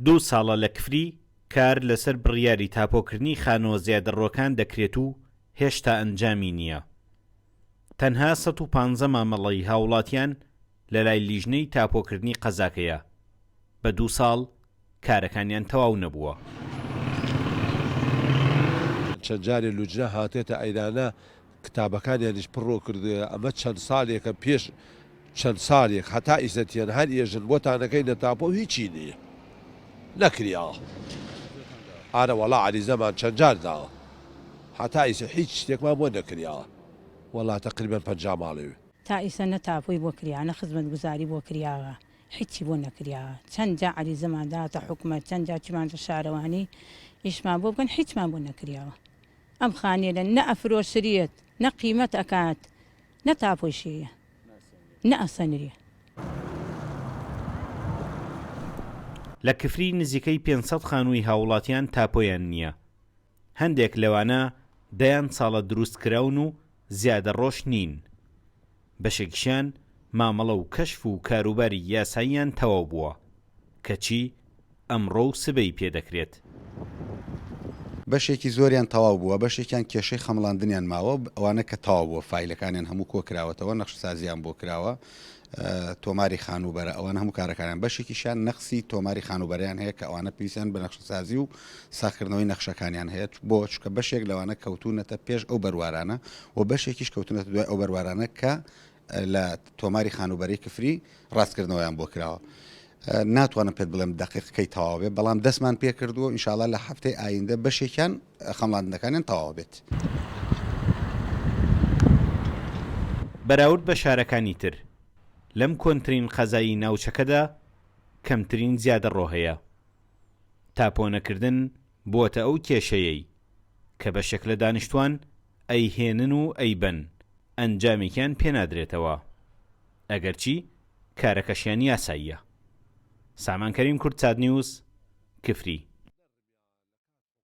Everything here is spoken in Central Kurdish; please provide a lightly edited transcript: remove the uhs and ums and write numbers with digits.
دوو ساڵە لە کفری کار لەسەر بڕیاری تاپۆکردنی خانووە زیادەڕۆکان دەکرێت و هێشتا ئەنجامی نییە. تەنها 115 مامەڵەی هاوڵاتیان لەلای لیژنەی تاپۆکردنی قەزاکەیە، بە دوو ساڵ کارەکانیان تەواو نەبووە. چەند جارێ لوجنە هاتێتە ئەیرانە کتابەکانیانیش پڕۆ کردوە ئەمە چەند سالێکە پێش چەند سالێک هەتا ئیسە تیەن هەر ئێژن بۆتان ئەکەینە تاپۆ هیچی نیە نەکریاوە ئارە وەڵا عەریزەمان چەند جار داوە هەتا ئیسە هیچ شتێکمان بۆ نەکریاوە وەڵا تەقریبەن 50 ماڵێ. تا ئیسە نە تاپۆی بۆ کریا نە خزمەتگوزاری بۆ کریاوە هیچی بۆ نەکریاوە چەند جا عەریزەمان داتە حکومەت چەند جا چومانتە شارەوانی ئیشمان بۆ بکەن هیچمان بۆ نەکریاوە ئەم خانیەلە نە ئەفرۆشریەت نە قیمەت ئەکات نە تاپۆیشیە نە ئەسەنریە. لە کفری نزیکەی 500 خانووی هاووڵاتیان تاپۆیان نییە، هەندێک لەوانە دەیان ساڵە دروستکراون و زیادەڕۆش نین، بەشێکیشیان مامەڵە و کەشف و کاروباری یاساییان تەواو بووە، کەچی ئەمڕۆ و سبەی پێ دەکرێت. بەشێکی زۆریان تەواو بووە، بەشێکیان کێشەی خەمڵاندنیان ماوە، ئەوانە کە تەواو بووە فایلەکانیان هەموو کۆکراوەتەوە، نەخشەسازییان بۆ کراوە، تۆماری خانووبەرە، ئەوانە هەموو کارەکانیان، بەشێکیشیان نەقسی تۆماری خانووبەرەیان هەیە کە ئەوانە پێویستیان بە نەخشەسازی و ساغکردنەوەی نەخشەکانیان هەیە، بۆ؟ چونکە بەشێک لەوانە کەوتوونەتە پێش ئەو بەروارانە و بەشێکیش کەوتوونەتە دوای ئەو بەروارانە کە لە تۆماری خانووبەرەی کفری ڕاستکردنەوەیان بۆ کراوە. ناتوانم پێت بڵێم دەقیق کەی تەواو بێت، بەڵام دەستمان پێکردووە و ئینشاڵا لە هەفتەی ئایندە بەشێکیان خەمڵاندنەکانیان تەواو بێت. بەراورد بە شارەکانی تر، لەم کۆنترین قەزای ناوچەکەدا کەمترین زیادەڕۆ هەیە. تاپۆنەکردن بووەتە ئەو کێشەیەی کە بەشێک لە دانیشتوان ئەیهێنن و ئەیبەن، ئەنجامێکیان پێنادرێتەوە، ئەگەرچی کارەکەشیان یاساییە. سامان کەریم کوردسات نیوز، کفری.